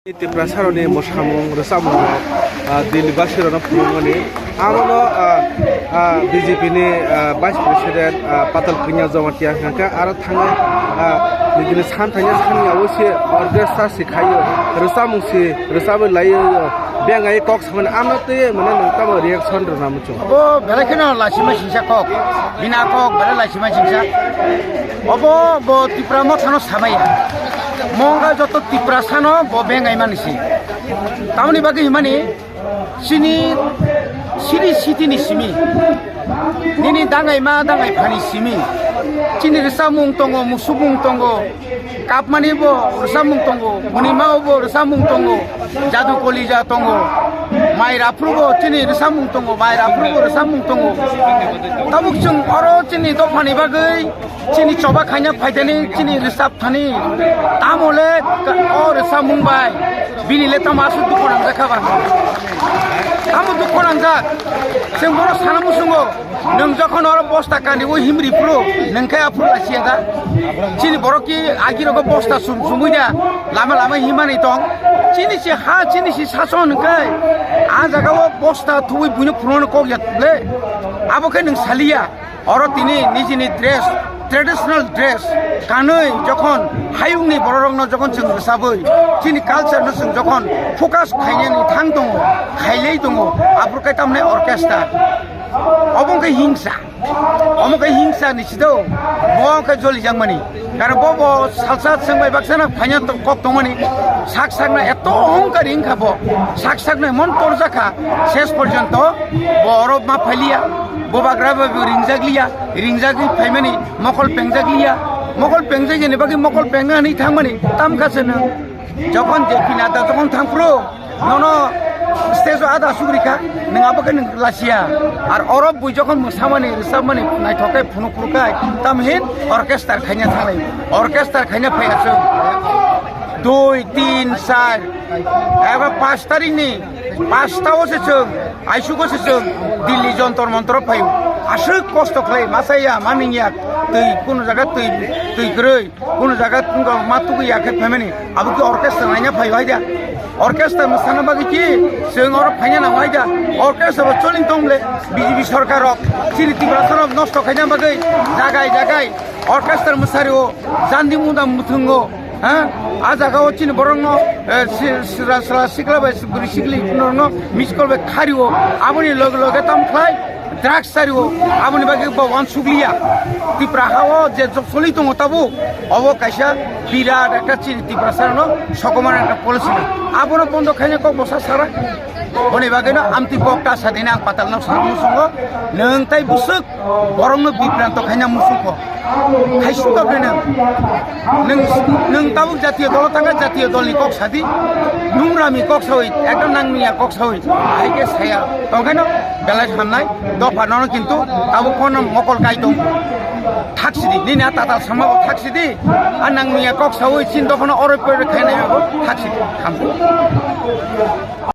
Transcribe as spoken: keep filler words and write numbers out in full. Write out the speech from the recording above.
Tiprasarokni mwsamung rwchapmung rok, ah, Delhi basirokno phunukmani. Abono, ah, ah, B J P ni, ah, Vice President, ah, Patal Punya Jamatia hwnkha khe aro thangnai, ah, nijini san thainai san yaui se orchestra se khaio, rwchapmung se rwchabwi laio, bengai kok samani ano twi mane nwng tamo reaction rwna muchung. Bo belai kheno laisima singsa kok, bina kok belai laisima singsa. Obo bo Tipra mothano samaya. Mongga joto Tiprasano bo bengai mani si. Tamoni bagwi himani chini siri sitini simi. Nini dangai ma dangai phani simi. Chini rwchapmung tongo, musubung tongo. Kapmani bo rwchapmung tongo, munima bo rwchapmung tongo, jadu kolija tongo, mai raphru bo chini rwchapmung tongo, mai raphru bo rwchapmung tongo. Tabuk chwng oro chini dophani bagwi chini choba khaina phaidani chini rwchap thani. Tamo le o rwchapmung bai bini le tamo aswk dukhu nangjak kha ba. Tamo dukhu nangjak. Chwng bono sana muchungo. Nwng jokhon oro bosta kani o himri phuru, nwng khe aphuru lachiya da. Chini borok ki agi rogo bosta sum sumui da, lama lama himani tong. Chini si ha, chini si sason hwnkhe, a jaga o bosta thuwi buino phuru kok ya le. Abo khe nwng saliya, oro tini nijini dress, traditional dress, kanwi jokhon hayungni bororokno jokhon chwng rwchabwi, chini culture no chwng jokhon focus khainani thang tongo, khailai tongo, aphuru khe tamni orchestra. Obo wngkha hingsa. Omo khe hingsa ni sido. Bo wngkha jolijakmani. Karon bo bo salsa chwng bai baksa na phaina to kok tongmani. Sak sak na eto ohongkari wngkha bo. Sak sak na mon torjakha. Ses porjonto bo oro ma phailiya. Bo bagra bai bo ringjak liya. Ringjagwi phaimani mokol pengjak liya. Mokol pengjak ni bagwi mokol pengna hwnwi thangmani. Tamkha se nwng. Jokhon J P Nadda jokhon thangphuru, nono stage o ada asuk rikha, nwng abo khe nwng lasiya. Ar oro bui jokhon mwsamani, rwchapmani naithok khe phunuk phuru khai, tamhin orchestra khaina thanglai. Orchestra khaina phaiya chwng. Dui, tin, char, eba panch tarikh ni panch ta o se chwng, aisuk o se chwng Delhi Jontor Montor o phaio. Aswk kosto khlai, ma chaya, ma ningya, twi, kunu jaga twi, twi kwrwi. Kunu jaga wngkha ma tugui ya khe phaimani, abo khe orchestra naina phai hai da. Orchestra mwsana bagwi ki chwng oro phaina nang hai da. Orchestra bo choli tong le B J P sorkar rok chini Tiprasa rok nosto khaina bagwi jagai jagai orchestra mwsari o jandi muda muthungo, ha? A jaga o chini borok no, eh, si-, sra-, sra-, sikla bai bwrwi sikli no miskol bai khari o, aboni loge loge tam khlai. Drugs chario, aboni bagwi bo wansukliya. Tipra hao je jok choli tongo tabuk, obo kaisa birat ekta chini Tiprasarokno sokomorna ekta policy. Abono bondo khaina kok bo sa sara. Boni bagwino amtwi kok ta sadina ang patalno sa musungo. Nwng tai bwswk borokno bibranto khaina musuko. Hai sukha bwrwi nwng. Nwng, nwng tabuk jatiyo dolo thangkha, jatiyo dolni kok sadi. Nungrami kok sawi, ekdom nangmiya kok sawi. Hai khe saya. Tongkhaino belai hamnai. Dopha nono kintu tabuk kono mokol kai tong. Thaksidi, nini a tatal sama bo thaksidi. A nangmiya kok sawi chin dophano oroi poroi khainai bo thaksidi. Hamkha.